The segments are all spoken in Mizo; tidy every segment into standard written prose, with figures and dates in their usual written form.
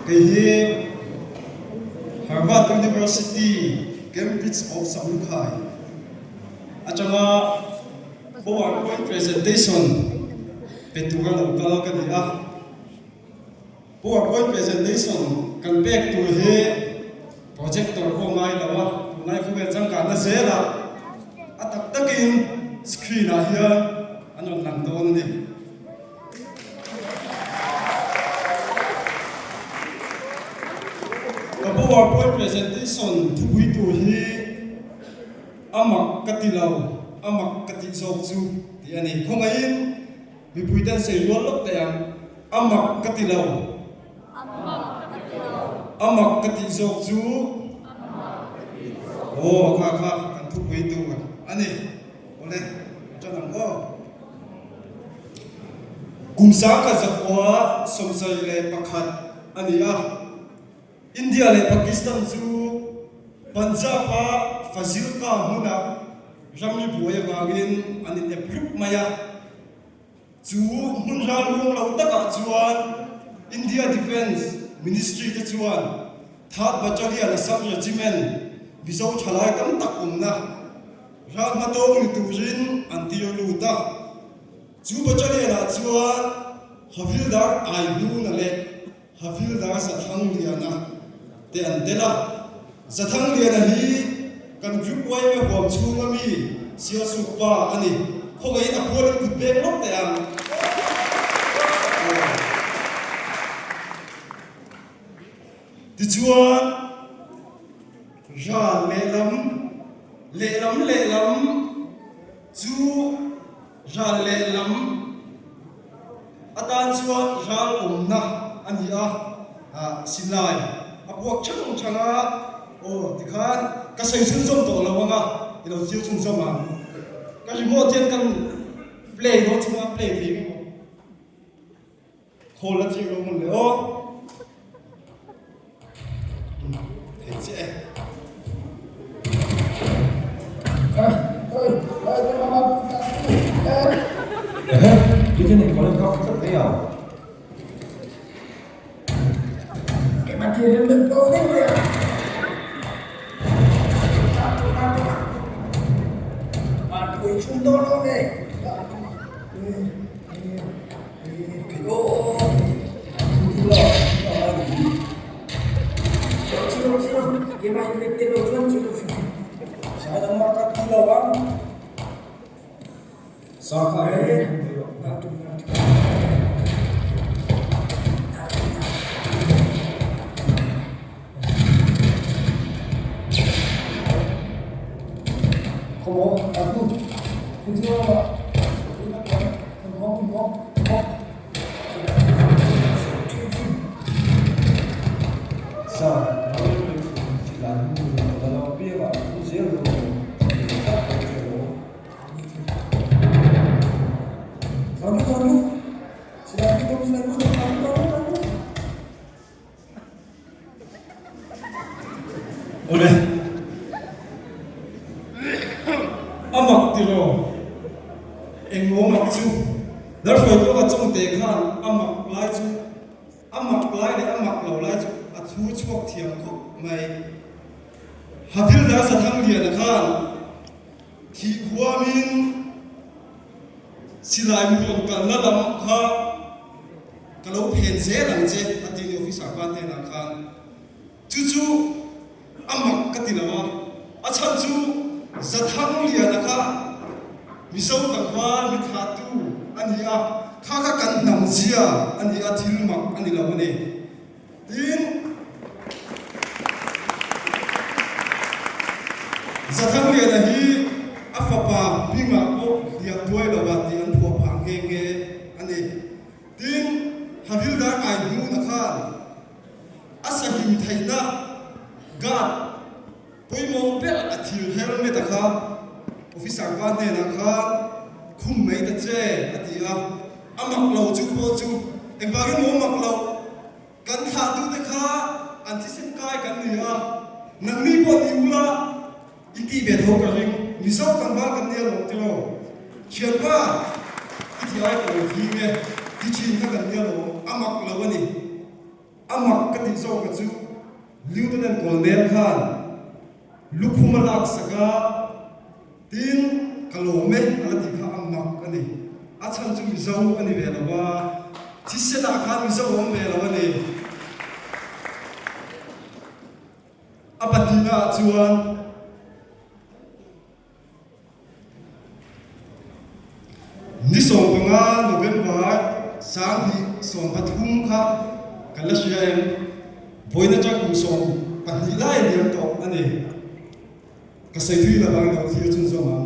Kei hi Harvard University, Cambridge of Samlukhai atanga PowerPoint presentation pe tura lo kal ka ni a. PowerPoint presentation kan pek tur hi projector pawh ngai lo a, tunlai khawvel changkanna zelah a tak takin screen ah hian an rawn lang dawn a ni. Ka PowerPoint presentation thupui tur hi a mak ka ti lo, a mak ka tih zawk chu tih a ni. Khawngaihin mipui ten sawi rual lawk teh ang, a mak ka ti lo, a mak ka tih zawk chu aw kha kha kan thupui tur a ni. Awle, ṭan ang aw. Kum 1971 a ni a, India leh Pakistan chu Punjab-a Fazilka hmunah ramri buai avangin an inep rup mai a. Chu hmun ral ruang lo takah chuan India Defence Ministry te chuan Third Battalion Assam Regiment Mizo thalai tam tak awmna ral hmatawng ni turin an tir lut a. Chu battalion-ah chuan Havildar Aihnuna leh Havildar Zathangliana te an tel a. Zathangliana hi kan group yma huam chhunga mi Sialsuk pa a ni. Khawngaihin a pualin kut beng lawk teh ang. Tichuan ral lehlam lehlam lehlam chu Ral lehlam atan chuan ral awmna a ni a, silai a puak chang chang a, aw tikhan ka sawi chhunzawm tawh lo ang a, i lo thlir chhunzawm ang. Ka remote hian kan play dawn chunga play thei ngei maw? Khawl a chik lo hmun leh aw. Thei chiah e. Ehe, bikin in college ka tlat mai a. Awle. A mak tiraw? Engmaw mak chu? Darhruaituaka chawngte khan a mak lai chu a mak lai leh a mak lo lai chu a thu chhuak thiam khawp mai. Havildar Zathangliana khan thih huamin silai mu rawn kalna lam kha ka lo phen zel ang che a ti ni officer pa hnenah khan. Chu chu a mak ka ti lo a, a chhan chu Zathangliana kha Mizo tlangval mi thlahtu a ni a, kha kha kan hnam zia a ni a, thil mak a ni lo a ni. Tin, Zathangliana hi a fapa hmingah pawh hliah tuai lo a tih an phuah phah nghe nghe a ni. Tin, Havildar Aihnuna khan A sahim theihna guard pawimawh ber a thil helmet a kha officer pa hnenah khan khum mai ta che a ti a, a mak lo chu pawh chu engvangin maw mak loh kan thlahtute kha an thisen kai kan ni a, nangni pawh ni ula i tih ve tho ka ring, Mizo tlangval kan nia lawm tiraw thianpa i ti ai ka lo him e ti thin kha kan nia lawm a mak lo a ni. A mak ka. ka tih zawk a chu Lieutenant Colonel khan lukhum a lak sak a, tin ka lawm e a la tih kha a mak a ni. A chhan chu Mizo a ni ve lo a, thisenah khan Mizo a awm ve lo a ni. A pahnihnaah chuan. Ni 15 November 2013 kha kan la hria em? Vawiin atang kum 12 lai a liam tawh a ni. Ka sawi thui lo ang lo thlir chhunzawm ang.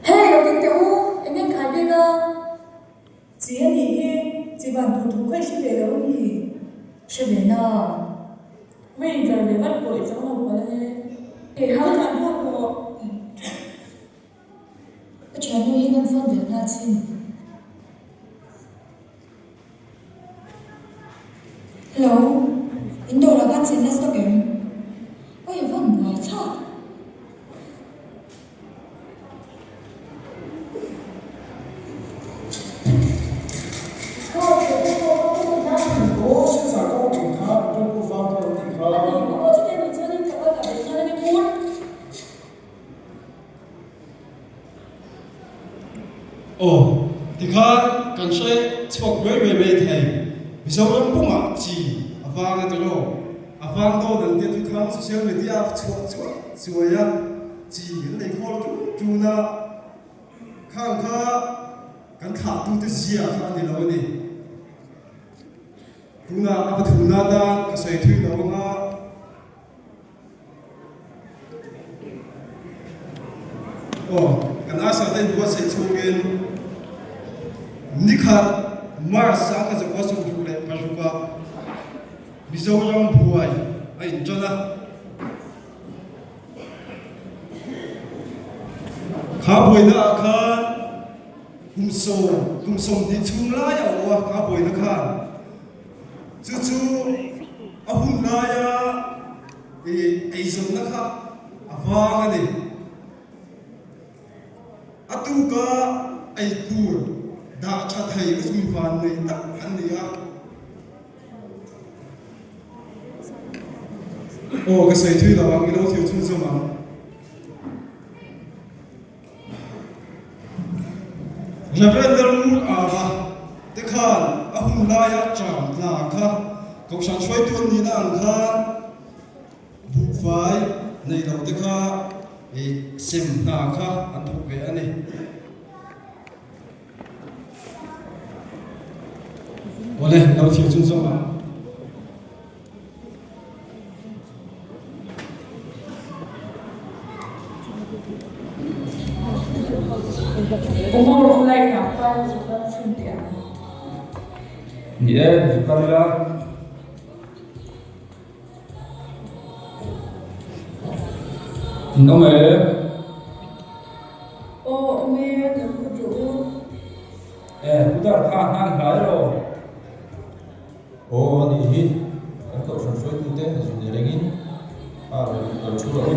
Hei lo ding teh u, eng nge khai bik a? Chi a nih hi, chi van tur thu kha i hre ve lo a mi? Hre ve na. Va inver ve vat pawh i chang lo palh ange. Hei hau tlan hauh pawh. Ka thiannu hi kan phone ve nghal chhin. Hello, in dawrah khan chin la stock em? Awi a vawn buai thlak. Aw, tikhan kan hre chhuak ruai ruai mai thei. Mizoram pumah chi a vang a tiraw? A vang dawn an tia thuthang social media a chhuah chuai chuai a, chi an nei khawl ṭun ṭun a, khang kha kan thlahtute zia kha a ni lo a ni. Tunah a pathumna atan ka sawi thui lo ang a. Aw, kan Asa te inbuatsaih chhungin nikhat March 1966 ah Mizoram buai a intan a. Kha buaina ah khan kum sawm, kum 20 chhung lai a awm a, kha buaina khan. Chu chu a hun laia eizawnna kha a vang a ni. A tuka eitur dah tha thei kha chu mi vannei tak an ni a. Aw ka sawi thui lo ang, i lo thil chhunzawm ang. Reverend Lalngur Ava te khan a hun laia ṭam tla kha Kohhran hruaitu an nihna ang khan buhfai nei lo te kha sem hna kha an thawk ve a ni. Awle, lo thlir chhunzawm ang. Ni e, zuk kal ila. In awm e. Aw awm e, kan phut rawh u. E, pu dar kha hnan hlai rawh. Aw a nih hi, kan kohhran hruaitute zun ni rengin kha rawn lo thu rawh u.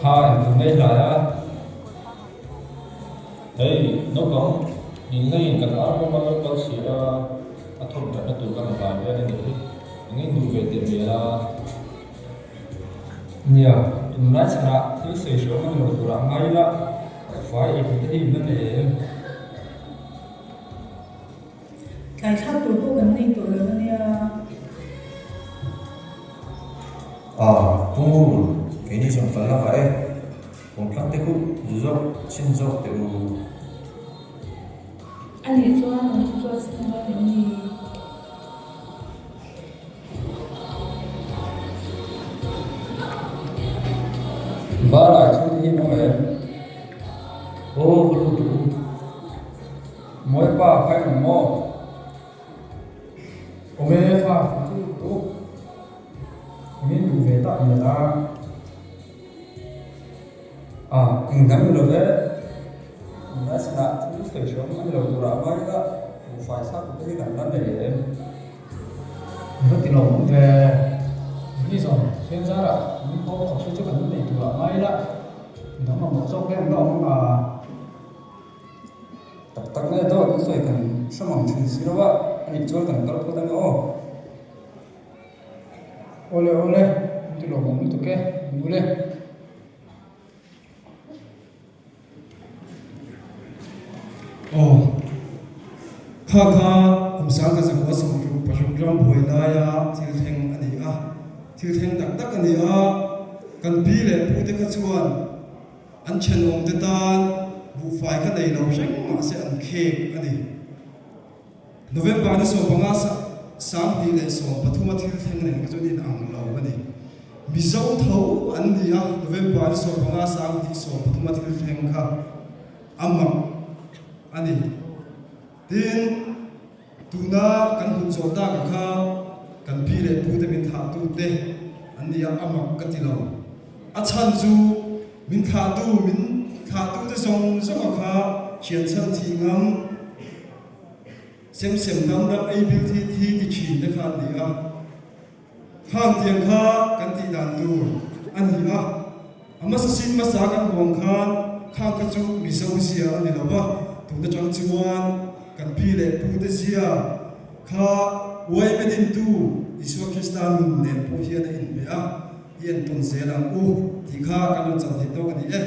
Kha engvung ngei hlai a. Hei naupang nilngaiin kan ar bawm a lo kal si a, a thawk thatna tur kan hlai vel a nih hi. Eng in duh ve teh mial a. Nia, tunlai chhanah thil sawi hrehawm a ni lo turah ngai ila, fai ei tur te hi in la nei em? Tlai thlak tur pawh kan nei tawh lo ania. A, Pu Ngur, keini zawng kal lak ah e, kawngthlang te khuh zu zawk chhin zawk teh u. A nih chuan an thu chuan chhin dawn em ni? Bar ah chhung te hi an awm em? Mawipa kha i awm maw? Awm e kha, chu chu min duh ve tak mai a. A, eng dang ni lo ve. Tunlai chhanah thil sawi hreawm a ni lo turah mai ila buhfai thlak te hi kan la nei em? Min va ti lo awm ve. Ni zawng thian zarah min pawm khawp hi chu kan nei turah mai ila midang mamawh zawk em la awm a. Tak tak nge dawt an sawi kan hre mang thin si lo a, a nih chuan kan kal phawt ange aw. Awle awle, min ti lawmawm lutuk e, nule. Aw, kha kha kum sangka zakua 60 paruk ram buai laia thil thleng a ni a, thil thleng tak tak a ni a, kan pi leh pu te kha chuan An thenawmte tan buhfai kha nei lo reng mahse an khek a ni. November ni 15 2023 a thil thleng nen kha chuan in ang lo a ni. Mizo tho an ni a, November ni 15 2023 a thil thleng kha a mak a ni. Tin, Tuna kan hmuh zawh takah kha kan pi leh pute min thlahtute an ni a, a mak ka ti lo. A chhan chu min thlahtu min thlahtute zawng zawnga kha thian chhan thi ngam, sem sem dam dam ei bil thi thi ti thin te kha an ni a. Khang tiang kha kan tih dan tur a ni a, a hmasa sin hmasa kan huang khan khang kha chu Mizo zia a ni lo va, tun atang chuan kan pi leh pute zia kha uaime dintu Isua Krista nun nen pawh hian a inhmeh a, i entawn zel ang u tih kha kan rawn chan theih tawk a ni e.